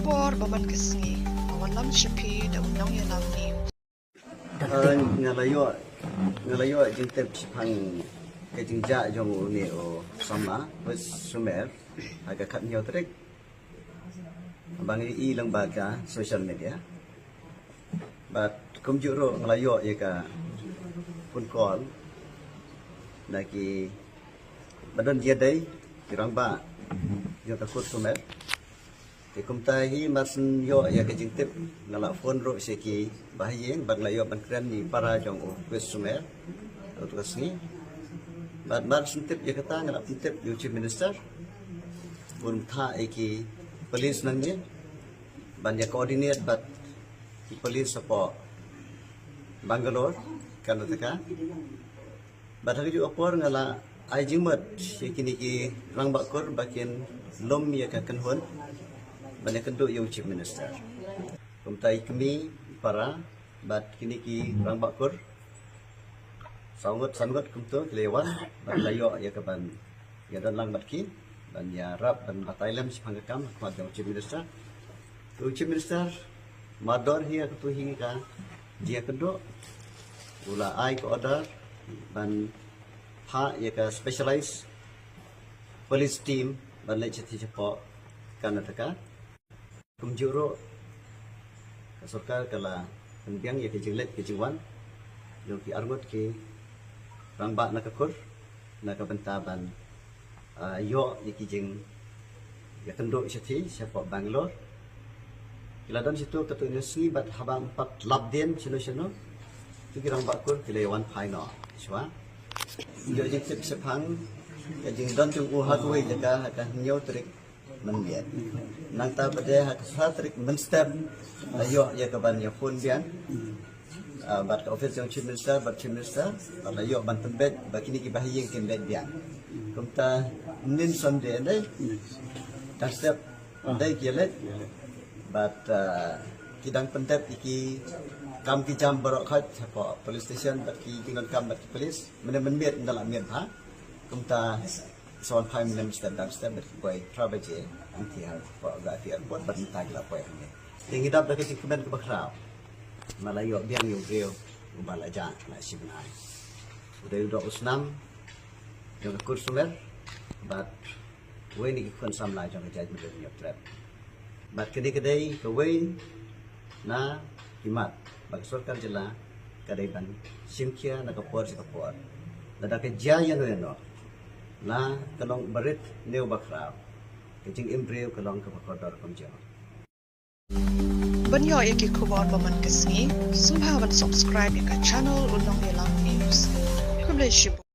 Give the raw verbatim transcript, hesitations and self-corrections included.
Por ba man ka sngi, ka Wallam Shaphi da u Nongïalam News. Nga la ïoh, nga la ïoh jingtip shaphang ka jingjia jong une u samla West Sumer ha ka khathynñiew tarik. Ba nga ïohi lyngba ka social media. Bad kumjuh ruh nga la ïoh ïa ka phone call na ki ba don jingïadei, ki rangbah jong ka kur Sumer. Te kumta hi mar shu ïoh ïa ka jingtip nga la phone ruh sha ki bahaïing bad nga la ïoh ban kren ïa i para jong u West Sumer. Uto ka sngi bad mar shu tip ïa kata nga la pyntip ïa u Chief Minister. Bun thah ïa ki police nangne ban ïa coordinate bad ki police hapoh Bangalore, Karnataka. Bad ha kajuh ka por nga la ai jingmut ïa kine ki rangbah kur ba kin lum ïa ka kynhun ban ïakynduh ïa u Chief Minister. Kumta i kmie, i para bad kine ki rangbah kur saw ngut san ngut kumto ki la ïa wan bad la ïoh ïa ka ban ïa don lang bad ki ban ïarap ban batai lem shaphang ka kam ha khmat jong u Chief Minister. U Chief Minister mardor hi ha kato hi ka jingïakynduh, u la ai ka order ban phah ïa ka specialized police team ban leit shathie shapoh Karnataka. Kumjuh ruh ka sorkar ka la pynbiang ïa ka jingleit ka jingwan jong ki arngut ki rangbah na ka kur na ka bynta ban, ah, ïoh ïa ki jingïakynduh shathie shapoh Bangalore. Ki la don shato katto katne sngi bad haba ym pat lap dien shano shano, to ki rangbah kur ki la ïa wan phai noh shuwa. Ïoh jingtip shaphang ka jingdon jong u ha kawei ka jaka ha ka hynñiew tarik mynmiet. Nangta pat de ha ka saw tarik mynstep la ïoh ïa ka ban ïa phone biang, ah, bad ka office jong Chief Minister bad Chief Minister bad la ïoh ban pynbeit ba kine ki bahaïing kin beit biang. Kumta nin Sunday dei, dang step dei ki leit bad, ah, ki dang pyndep ïa ki kam ki jam baroh khoit hapoh police station bad ki jingdonkam bad ki police. Mynne mynmiet ynda la miet bha. Kumta sa wan phai mynne mynstep dang step bad ki poi phra baje. Hangtei hapoh Guwahati Airport bad mynta ki la poi hangne. Te ngi dap da ka jingkmen kaba khraw. Ma la ïoh biang ïa u briew uba la jah na shi bnai. U dei u doh u snam jong ka kur Sumer bad uwei na ki khun samla jong ka jaitbynriew Hynñiewtrep. Bad kane ka dei kawei na ki mat ba ka sorkar jylla ka dei ban shim khia na ka por sha ka por. Lada ka jia ïano ïano, la ka long ba rit ne ba khraw, ka jingim briew ka long kaba kordor kumjuh. Ban ïoh ïa ki khubor ba man ka sngi, sngewbha ban subscribe ïa ka channel U Nongïalam News. Khublei shibun.